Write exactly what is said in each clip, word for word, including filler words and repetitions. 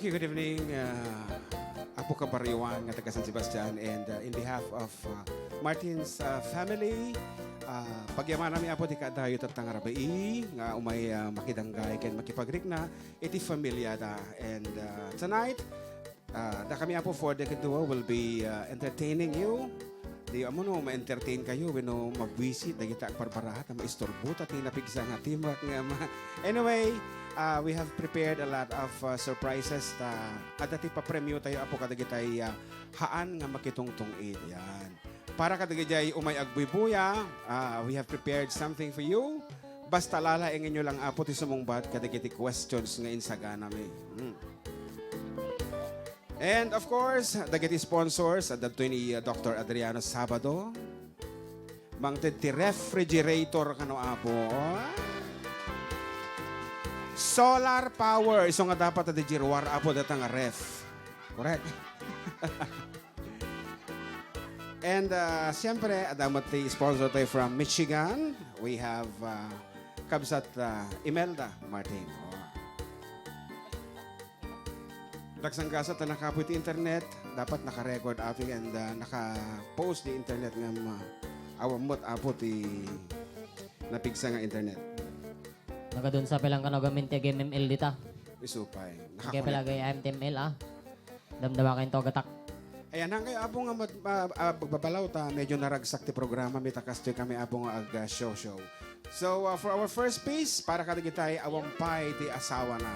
Good evening, uh, Apo Kabaryoan nga taga San Sebastian, and, uh, in behalf of, uh, Martin's, uh, family, uh, pagyamananmi, Apo, ti kaadayo tatta nga rabii nga umay, uh, makidanggay ken makipagrikna iti familiada. And, uh, tonight, uh, dakami, Apo, for the Kedua will be, uh, entertaining you. Di ammo no ma-entertain kayo wenno mabuisit dagiti agbarbarahat a maisturbo ta ti napigsa nga teamwork nga ma-, anyway, uh, we have prepared a lot of, uh, surprises ta adda ti papremiotayo, Apo, kadagitay, uh, haan nga makitungtung-id. Yan. Para kadagitay umay agbuybuya, uh, we have prepared something for you. Basta lalaengenyo lang, Apo, ti sumungbat kadagiti questions nga insaganami. Hmm. And of course, dagiti sponsors, adda ditoy ni, uh, Doctor Adriano Sabado. Mangted ti refrigerator kano, Apo. Solar power. Isu nga dapat adda ruar, Apo, data nga ref. Correct? And, uh, siyempre, adda met ti sponsor tayo from Michigan. We have, uh, kabsat, uh, Imelda Martin. Oh. Dagsanggasat ta nakapoy ti internet, dapat naka-record, Apo, and, uh, naka-post ti internet nga ma-, awan met, Apo, ti napigsa nga internet. Nagadunsa pa lang kano gamin ti ag-M M L dita. Isu pay. Kaya pala gay M T M L, ah. Damdama kayo to, gatak. Ayan, hangkayo, Apo, nga mat-, ma-, ah, pagbabalaw ta, medyo naragsak ti programa, mita kastoy kami, Apo, nga ag, ah, show-show. So, uh, for our first piece, para kadagitay awan pay ti asawana.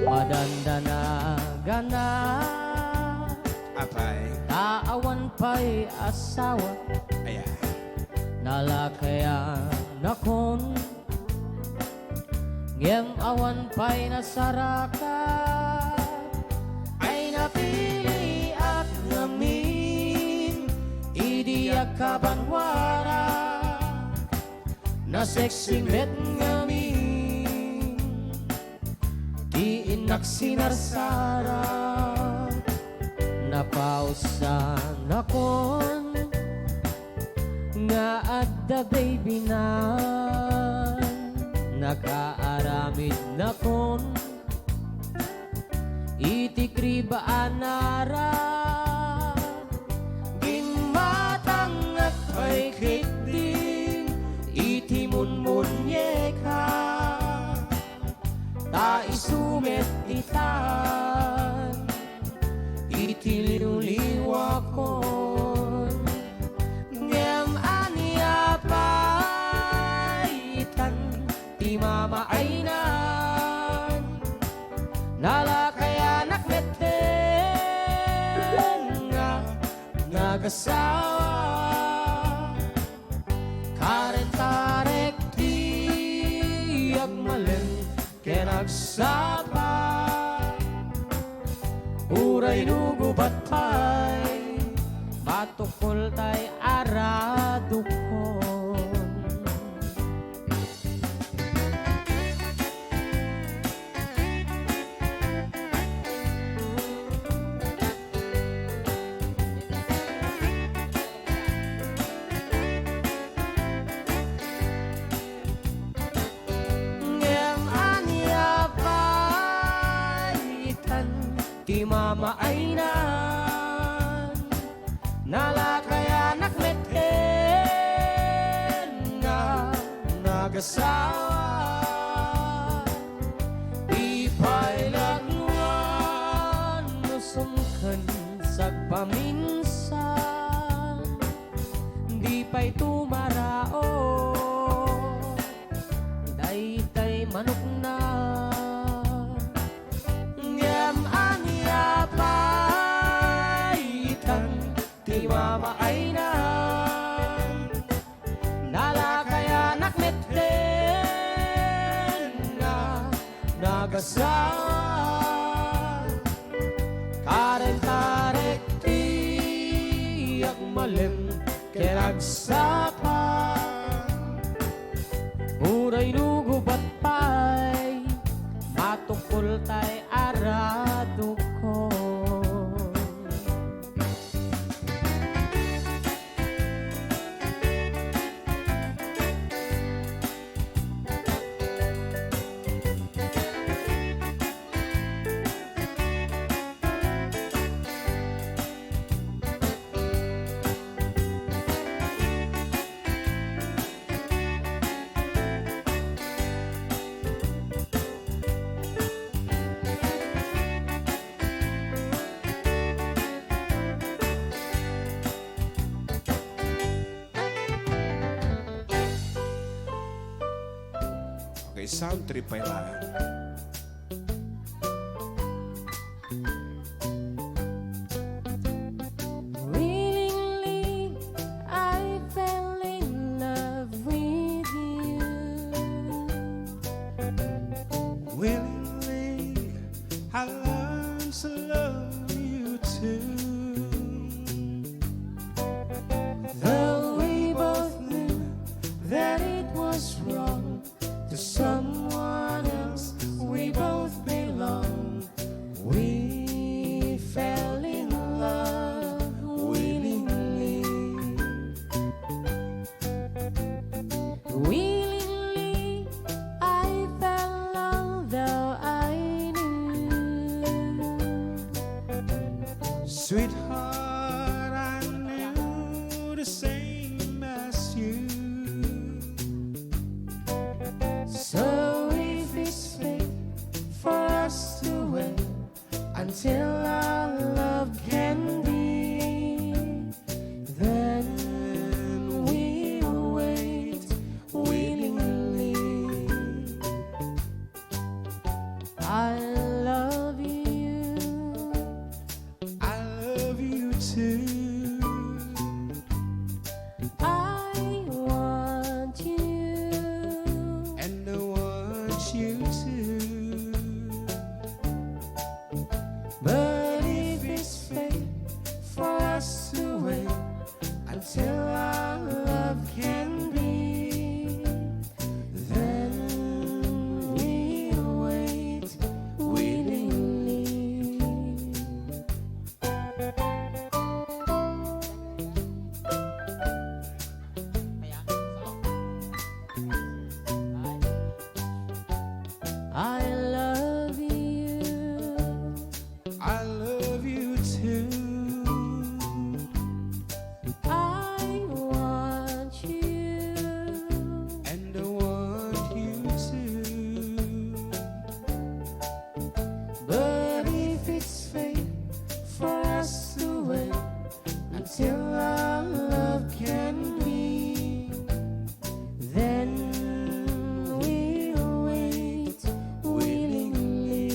Madandanagana. Apay. Ta awan pay asawa. Aya. Nalakayanakon. Ngem awan pay nasarakan. Ay napiliak ngamin. Idi agkabanwara. Nasexy met ngamin ti innak sinarsara. Napausanakon nga adda baby na. Nakaaramidnakon iti kriba a nara. Ginmatangak pay ketdin iti munmunyeka. Ta isu met itan iti liwliwakon. Ngem ania pay itan ti mamaaynan. Nalakayanak metten nga nagasawa. Karentarek ti agmalem ken agsapa. Uray no gubat pay, matukol tay aradukon. Ngem ania pay itan ti mamaaynan. Nalakayanak met ken nga nagasawa. Di pay lagnuan no sumken sagpaminsan. Di pay tumaraok daytay manokna. Ngem ania pay itan ti mamaaynan. Nalakayanak met ken nga nagasawa. Karentarek ti agmalem ken agsapa. Uray no gubat pay, matukol tay aram. Sound trip pay laeng. Willingly, I fell in love with you. Willingly, I learned to love you too. Though we both knew that it was wrong to someone else, we both belong. We fell in love willingly. Willingly, I fell, although I knew. Sweetheart, I knew the same as you. So if it's fate for us to wait until our love can be, then we'll wait willingly. I love you. I love you too. I want you. And I want you too. But if it's fate for us to wait until our love can be, then we'll wait willingly. I love you. I love you too. I want you. And I want you too. But if it's fate for us to wait until our love can be, then we'll wait willingly.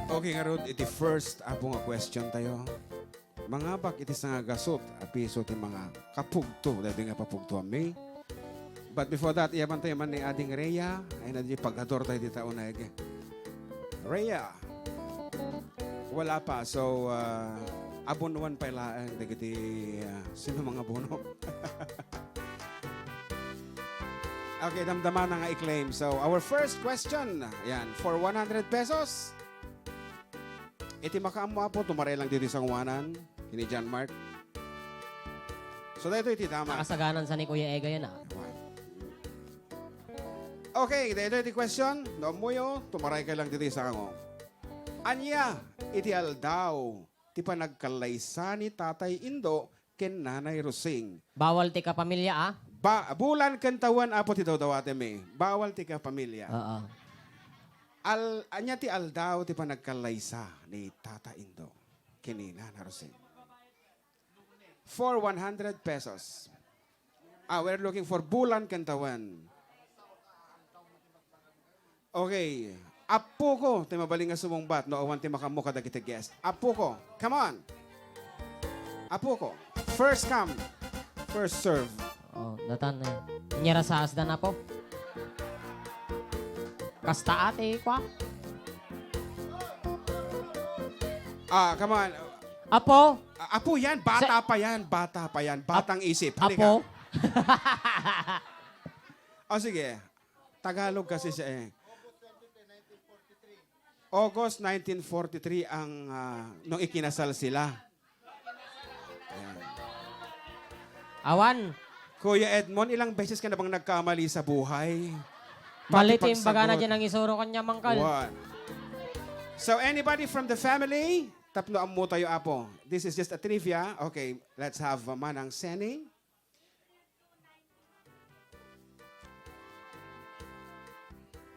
Okay, ngarud, iti first, Apo, nga question tayo. Mangabak iti sangagasut a piso ti mangakapugto daytoy nga papugtoanmi. But before that, iyaban tayo man ni Ading Rhea. Ay na di paggador tayo dita uneg. Rhea. Wala pa. So, ah, abonoan pay laeng dagiti, ah, sino mangabono? Okay, damdama na nga i-claim. So, our first question, yan, for one hundred pesos. Iti makaammo, Apo, tumaray lang ditoy sangoanan, kini John Mark. So, daytoy iti dama. Nakasaganan sa ni Kuya Ega yan, ah. Okay, daytoy iti question. No ammoyo, tumaray kay lang ditoy sango. Ania iti aldaw ti panagkallaysa ni Tatay Indo ken Nanay Rosing? Bawal ti kapamilya, ah. Ba-, bulan ken tawen, Apo, ti dawdawatenmi. Bawal ti kapamilya. Oo. Al-, ania ti aldaw ti panagkallaysa ni Tata Indo ken ni Nana Rosing? For one hundred pesos. Ah, we're looking for bulan ken tawen. Okay. Apoko ti mabalin nga sumungbat no awan ti makaammo kadagiti guest. Apoko, come on. Apoko, first come, first serve. Oh, datan, eh. Inyara saasdan, Apo. Kasta ate, kwa. Ah, come on. Apo. Ah, apo yan, bata Sa- pa yan, bata pa yan, batang isip. Halika. Apo. O sige, Tagalog kasi siya eh. August nineteen forty-three ang, ah, nung ikinasal sila. Ayan. Awan. Kuya Edmond, ilang beses ka na bang nagkamali sa buhay? Mali ti imbaga na dyan ang isuro kanya, Mangkal. One. So, anybody from the family? Tapno ammo tayo, Apo. This is just a trivia. Okay, let's have, uh, Manang Seni.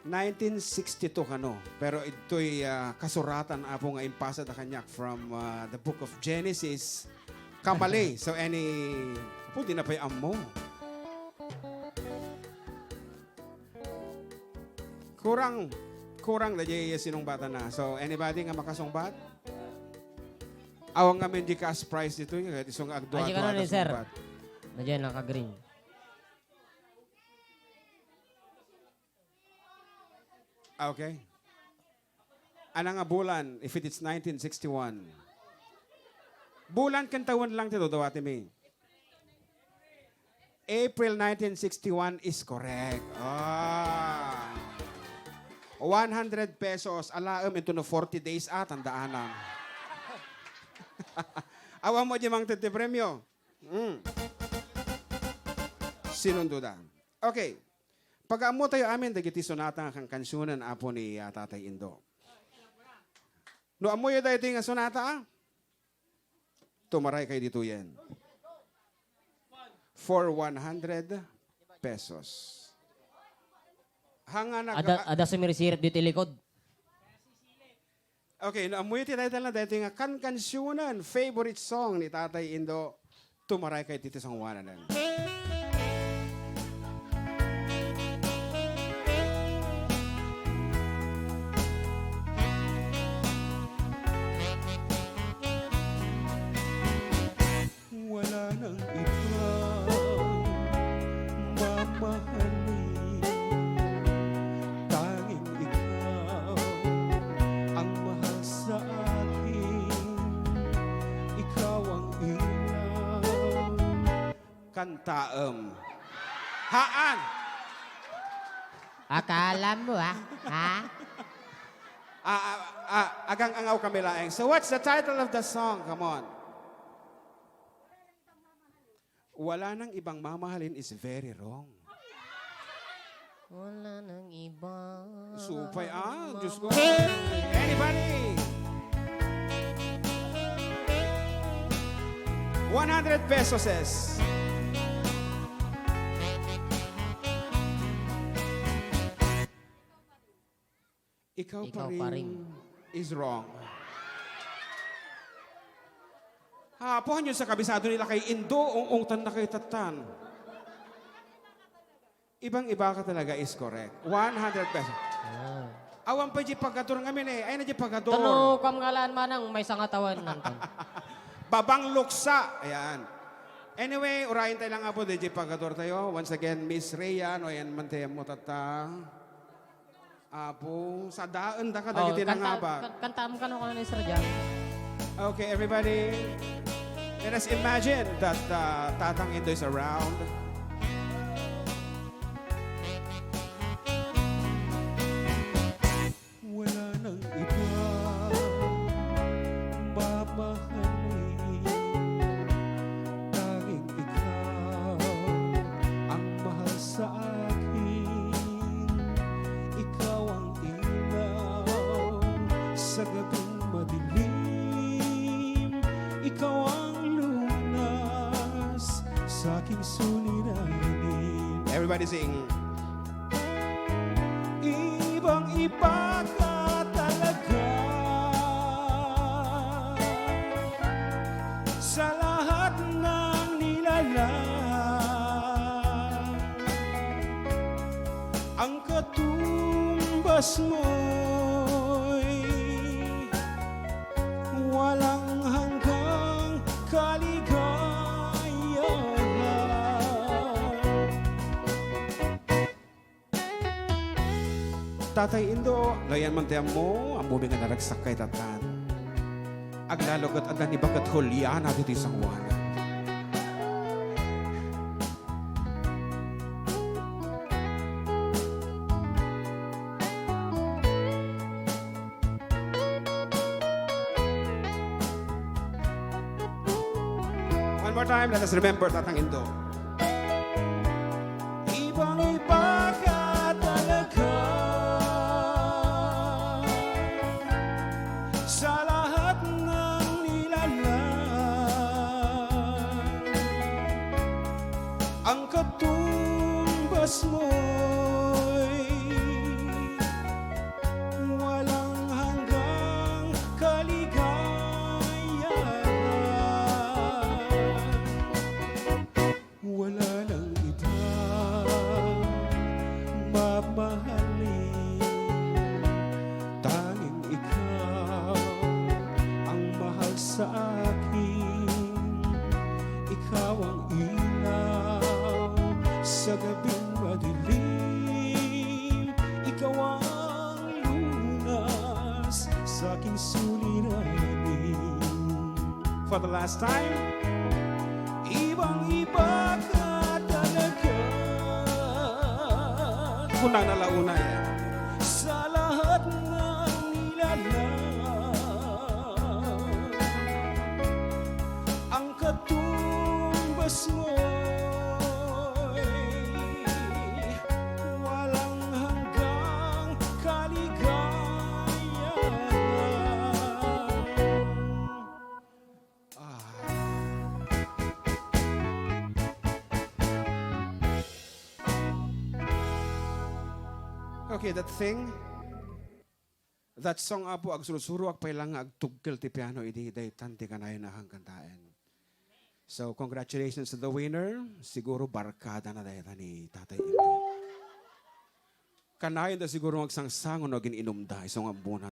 Nineteen sixty-two kano, pero ito'y, ah, kasuratan, Apo, nga impasa da kaniak from, ah, the book of Genesis. Kamali. So, any, Apo, di na pay ammo. Kurang, kurang da jay sinungbatana. So, anybody nga makasungbat? Awan ngamin di cash prize ditoy, kaya isu nga agdua-dua Ay, ka na ni, sir. Kasungbat. Nadyan, naka-green. Ah, okay. Ana nga bulan, if it is nineteen sixty-one. Bulan ken tawen lang ti dawdawatimi. April nineteen sixty-one is correct. Ah. One hundred pesos, alaem into no forty days, ah, tandaanam. Awan mo di mang ti premio. Mm. Sinundo da. Okay. Pagaammo tayo amin dagiti sonata nga kankansionen, Apo, ni, ah, Tatay Indo. No ammoyo daytoy nga sonata, ah, tumaray kayo ditoyen. For one hundred pesos. Hanga nag- Ada, ada sumirsirip dito likod. Okay, no, ammoyo ti title na daytoy nga kankansionen, favorite song ni Tatay Indo, tumaray kayo ti sanguananan. Wala nang ibang mamahalin, tanging ikaw ang mahal sa akin. Ikaw ang ilaw. Kantaem. Haan! Akala mo, ah? Ha? Ah, ah, ah, agang-angaw kami laeng. So what's the title of the song? Come on. Wala nang ibang mamahalin is very wrong. Wala nang iba. Supay, ah, Diyos ko. Anybody? One hundred pesos is. Ikaw pa rin is wrong. Apo, ania sa kabisado ni lakay Indo, ung-ungtan na kayo tattan. Ibang-iba ka talaga is correct. One hundred pesos. Ah. Awan pa di pagador ngamin eh. Ay na di pagador. Tano kam nga laan manang may sangatawan nantan. Babang luksa. Ayan. Anyway, urayen tayo lang, Apo, di di pagador tayo. Once again, Miss Rhea, no, ayan man tayo mo, tata. Apo, sadaen da kadagiti nangabak. Oh, kanta-, kan-, kantaam kano, kano ni Sir John. Okay, everybody. Let us imagine that, uh, Tatang Indo is around. Wala nang iba mamahalin, tanging ikaw ang mahal sa akin. Ikaw ang ilaw sa gabing madilim. Ikaw ang lunas sa aking suliranin. Everybody sing. Ibang-iba ka talaga sa lahat ng nilalang. Ang katumbas mo'y walang hanggang kaligayahan. Tatay Indo, no ayan man ti ammo, ammomi nga naragsak kay tattan. Aglalo ket adda ni baket Juliana ditoy sanguanan. One more time, let us remember Tatang Indo. Ibang-iba ka talaga sa lahat ng nilalang. Ang katumbas mo'y suliranin. For the last time, ibang-iba ka talaga. Kunana la unay. Sa lahat ng nilalang, ang katumbas mo'y walang hanggang kaligayahan. Ah. Okay, that thing, that song, Apo, agsursuroak pay lang nga agtugkel ti piano idi daytan ti kanayon a kantaen. So, congratulations to the winner. Siguro barkada na dayta ni Tatay Elvin. Kanayon da siguro agsangsango no agin-inumda isu nga ammona.